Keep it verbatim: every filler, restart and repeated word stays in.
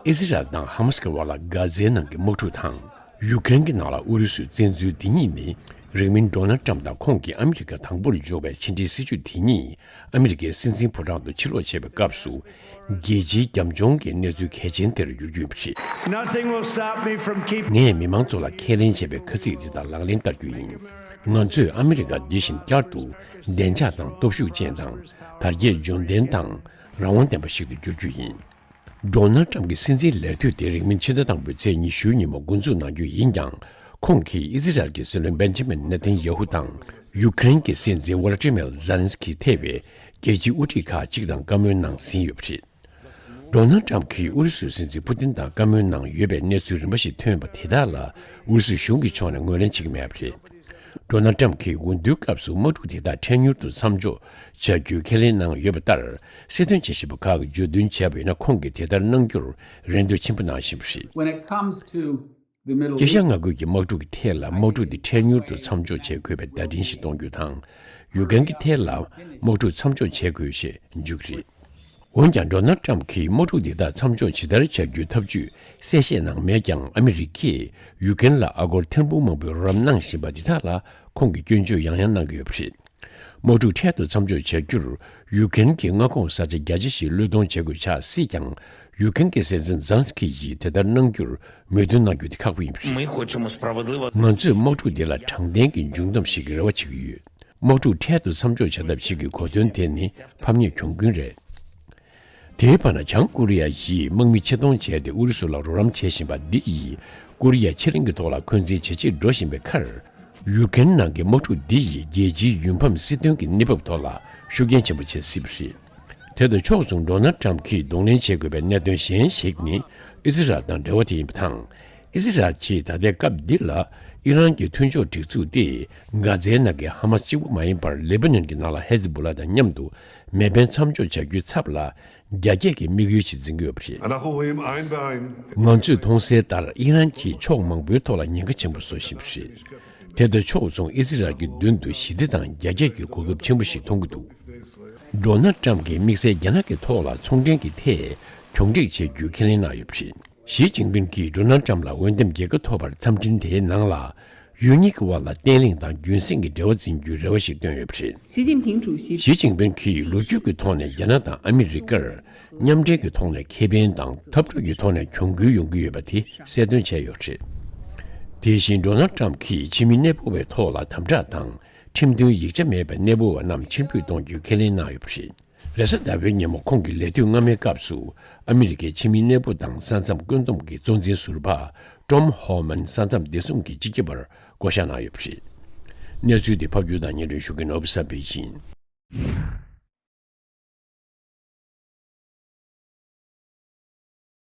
ཨི་སི་རལ་དང་ཧ་མ་སི་ཀྱི་དབར་ལ་གྷ་ཛའི་ནང་གི་དམག་འཁྲུག་དང་། ཡུ་ཀེ་རེན་གྱི་ནང་ལ་ཨུ་རུ་སུའི་བཙན་འཛུལ་འདི་གཉིས་ནི། རིང་མིན་ཌོ་ནལ་ཊམ་དང་ཁོང་གིས་ཨ་མི་རི་ཀ་དང་པོར་འཇོག་པའི་ཕྱི་འབྲེལ་སྲིད་ཇུས་དེ་གཉིས་ཨ་མི་རི་ཀའི་སྲིད་འཛིན་ཕོ་བྲང་དུ་ཕྱིར་ལོག་བྱས་པའི་སྐབས་སུ། རྒྱལ་སྤྱིའི་རྒྱབ་ལྗོངས་ཀྱི་གནས་ཚུལ་གལ་ཆེན་དེར་འགྱུར་རྒྱུ་ཡིན་པ་རེད། Nothing will stop me from keep- ངས་མི་མང་ཚོ་ལ་ཁས་ལེན་བྱས་པའི་ཁ་ཚིག་འདི་དག་ལག་ལེན་བསྟར་རྒྱུ་ཡིན། ང་ཚོས་ཨ་མི་རི་ཀ་འདི་བཞིན་བསྐྱར་དུ་བདེ་འཇགས་དང་སྟོབས་ཤུགས་ཅན་དང་། དར་རྒྱས་འབྱོར་ལྡན་དང་རང་དབང་ལྡན་པ་ཞིག་ཏུ་འགྱུར་རྒྱུ་ཡིན། ཌོ་ནལ་ཊམ་གྱི་སྲིད་འཛིན་ལས་དུས་དེ་རིང་མིན་ཕྱི་ཟླ་དང་པོའི་ཚེས་ཉི་ཤུའི་ཉིན་མོ་འགོ་འཛུགས་གནང་རྒྱུ་ཡིན་ཀྱང་། ཁོང་གིས་ཨི་ཟི་རལ་གྱི་སྲིད་བློན་བེན་ཇི་མིན་ནེ་ཐན་ཡ་ཧུ་དང་ཡུ་ཀེ་རེན་གྱི་སྲིད་འཛིན་ཝོ་ལ་ཏི་མེར་ཛེ་ལན་སི་ཀི་ཐེ་བའི་རྒྱལ་སྤྱིའི་དབུ་ཁྲིད་ཁག་ཅིག་དང་བཀའ་མོལ་གནང་ཟིན་ཡོད་པ་རེད། ཌོ་ནལ་ཊམ་གྱིས་ཨུ་རུ་སུའི་སྲིད་འཛིན་ཕུ་ཏིན་དང་བཀའ་མོལ་གནང་ཡོད་པའི་གནས་ཚུལ་རིམ་པ་ཞིག་ཐོན་པ་དེ་དག་ལ་ཨུ་རུ་སུའི་གཞུང་གི་ཕྱོགས་ནས་ངོས་ལེན་བྱེད་ཀྱི་མེད་པ་རེད། ཌོ་ནལ་ཊམ་གྱིས་འོས་བསྡུའི་སྐབས་སུ་དམག་འཁྲུག་དེ་དག་འཕྲལ་མྱུར་དུ་མཚམས་འཇོག་བྱ་རྒྱུའི་ཁས་ལེན་གནང་ཡོད་པ་ལྟར། སྲིད་དོན་བྱེད་བཞིན་པ་ཁག་གིས་བརྗོད་འདུན་བྱས་པ་ཡིན་ན། ཁོང་གིས་དེ་ལྟར་གནང་རྒྱུར་རེ་འདུན་ཆེན་པོ་གནང་བཞིན་པ་རེད། When it comes to the Middle East, ཨེ་ཤ་མངའ་ཁུལ་གྱི་དམག་འཁྲུག་གི་ཐད་ལ་དམག་འཁྲུག་འདི་འཕྲལ་མྱུར་དུ་མཚམས་འཇོག་བྱེད་དགོས་པའི་བརྡ་འཕྲིན་ཞིག་གཏོང་རྒྱུ་དང་། ཡུ་ཀེ་རེན་གྱི་ཐད་ལ་དམག་འཁྲུག་མཚམས་འཇོག་བྱེད་དགོས་ཞེས་འཇུག་གི་རེད། འོན་ཀྱང་ཌོ་ནལ་ཊམ་གྱིས་དམག་འཁྲུག་འདི་དག་མཚམས་འཇོག་ཇི་ལྟར་བྱ་རྒྱུའི་ཐབས་ཇུས་གསལ་བཤད་གནང་མེད་ཀྱང་། ཨ་མི་རི་ཀས་ཡུ་ཀེ་རེན་ལ་ཨ་སྒོར་ཐེར་འབུམ་མང་པོའི་རོགས་རམ་གནང་བཞིན་པ་འདི་དག་ལ་ཁོང་གིས་སྐྱོན་བརྗོད་ཡང་ཡང་གནང་གི་ཡོད་པ་རེད། དམག་འཁྲུག་འཕྲལ་དུ་མཚམས་འཇོག་བྱ་རྒྱུར་ཡུ་ཀེ་རེན་གྱི་མངའ་ཁོངས་ས་ཆ་བརྒྱ་ཆ་ཞིག་བློས་གཏོང་བྱེད་དགོས་ཆགས་སྲིད་ཀྱང་། ཡུ་ཀེ་རེན་གྱི་སྲིད་འཛིན་ཛེ་ལན་སི་ཀི་ཡིས་དེ་ལྟར་གནང་རྒྱུར་མོས་མཐུན་གནང་རྒྱུ་དེ་ཁག་པོ་ཡིན་པ་རེད། Мы хочемо справедливо. ང་ཚོས་དམག་འཁྲུག་འདི་ལ་དྲང་བདེན་གྱི་འབྱུང་གནས་ཤིག་རེ་བ་བྱེད་ཀྱི་ཡོད། དམག་འཁྲུག་འཕྲལ་དུ་མཚམས་འཇོག་བྱ་ཐབས་ཤིག་གི་གོ་དོན་དེ་ནི་ཕམ་ཉེས་གྱོང་གུན་རེད། དེའི་བར་ན་བྱང་ཀོ་རི་ཡ་ཡིས་དམག་མི་ཕྱིར་གཏོང་བྱས་ཏེ་ཨུ་རུ་སུ་ལ་རོགས་རམ་བྱེད་བཞིན་པ་འདི་ཡིས་ཀོ་རི་ཡ་ཕྱེད་གླིང་གི་ཐོག་ལ་འཁོན་འཛིན་ཇེ་ཆེར་འགྲོ་བཞིན་པའི་ཁར། ཡུ་ཀེ་རེན་ནང་གི་དམག་འཁྲུག་འདི་ཡིས་རྒྱལ་སྤྱིའི་ཡུལ་ཕམ་སྲིད་དོན་གྱི་གནས་བབ་ཐོག་ལ་ཤུགས་རྐྱེན་ཆེན་པོ་བྱེད་སྲིད་པ་རེད། དེ་དང་ཕྱོགས་མཚུངས་ཌོ་ནལ་ཊམ་གྱིས་གདོང་ལེན་བྱེད་དགོས་པའི་གནད་དོན་གཞན་ཞིག་ནི་ཨི་སི་རལ་དང་འབྲེལ་བ་དེ་ཡིན་པ་དང་། ཨི་སི་རལ་གྱིས་ད་ལྟའི་སྐབས་འདི་ལ་ཨི་རན་གྱི་མཐུན་ཕྱོགས་སྒྲིག་འཛུགས་ཏེ། གྷ་ཛའི་ནང་གི་ཧ་མ་སི་གཅིག་པུ་མ་ཡིན་པར་ལེ་བྷ་ནན་གྱི་ནང་ལ་ཧེ་ཛི་བྷོ་ལ་དང་མཉམ་དུ་མེ་འཕེན་མཚམས་འཇོག་བྱ་རྒྱུའི་ཚབ་ལ་རྒྱ་སྐྱེད་ཀྱི་དམིགས་ཡུལ་ཞིག་འཛིན་གྱི་ཡོད་པ་རེད། אנחנו רואים עין בעין. ང་ཚོས་མཐོང་གསལ་ལྟར་ཨི་རན་གྱིས་ཕྱོགས་མང་པོའི་ཐོག་ལ་ཉེན་ཁ་ཆེན་པོ་བཟོ་བཞིན་པ་རེད། དེ་དང་ཕྱོགས་མཚུངས་ཨི་སི་རལ་གྱི་མདུན་དུ་ཞི་བདེ་དང་རྒྱ་སྐྱེད་ཀྱི་གོ་སྐབས་ཆེན་པོ་ཞིག་མཐོང་གི་འདུག་ཌོ་ནལ་ཊམ་གྱིས་དམིགས་བསལ་རྒྱ་ནག་གི་ཐོག་ལ་ཚོང་འབྲེལ་གྱི་ཐད་གྱོང་སྒྲིག་བྱེད་རྒྱུའི་ཁས་ལེན་གནང་ཡོད་པ་རེད། ཞི་ཅིན་ཕིང་གིས་ཌོ་ནལ་ཊམ་ལ་འོས་འདེམས་རྒྱལ་ཁ་ཐོབ་པར་འཚམས་འཕྲིན་དེའི་ནང་ལ། ཡུལ་གཉིས་ཀྱི་དབར་ལ་བརྟན་ལྷིང་དང་རྒྱུན་སྲིང་གི་འབྲེལ་བ་འཛིན་རྒྱུའི་རེ་བ་ཞིག་བཏོན་ཡོད་པ་རེད། 习近平主席 ཞི་ཅིན་ཕིང་གིས་ལོ་རྒྱུས་ཀྱི་ཐོག་ནས་རྒྱ་ནག་དང་ཨ་མི་རི་ཀར་མཉམ་འབྲེལ་གྱི་ཐོག་ནས་ཁེ་ཕན་དང་འཐབ་གྲོགས་ཀྱི་ཐོག་ནས་གྱོང་གུན་ཡོང་གི་ཡོད་པ་དེ་གསལ་སྟོན་བྱས་ཡོད་པ་རེད། དེ་བཞིན་ཌོ་ནལ་ཊམ་གྱིས་ཕྱི་མི་གནས་སྤོ་བའི་ཐོག་ལ་དམ་དྲག་དང་ཁྲིམས་མཐུན་ཡིག་ཆ་མེད་པའི་གནས་སྤོ་བ་རྣམས་ཕྱིར་འབུད་གཏོང་རྒྱུའི་ཁས་ལེན་གནང་ཡོད་པ་རེད། རེས་གཟའ་ཟླ་བའི་ཉིན་མོ་ཁོང་གི་ལས་དུས་སྔ་མའི་སྐབས་སུ་ཨ་མི་རི་ཀའི་ཕྱི་མི་གནས་སྤོ་དང་ས་མཚམས་བཀོད་འདོམས་ཀྱི་གཙོ་འཛིན་ཟུར་པ་ཀྲོམ་ཧོ་མན་ས་མཚམས་བདེ་སྲུང་གི་སྤྱི་ཁྱབ་པར་བསྐོ་གཞག་གནང་ཡོད་པ་རེད། གནས་ཚུལ་འདི་ཕབ་སྒྱུར་དང་སྙན་སྒྲོན་ཞུ་མཁན་ཨོ་བྷི་ས་པེ་ཡིན།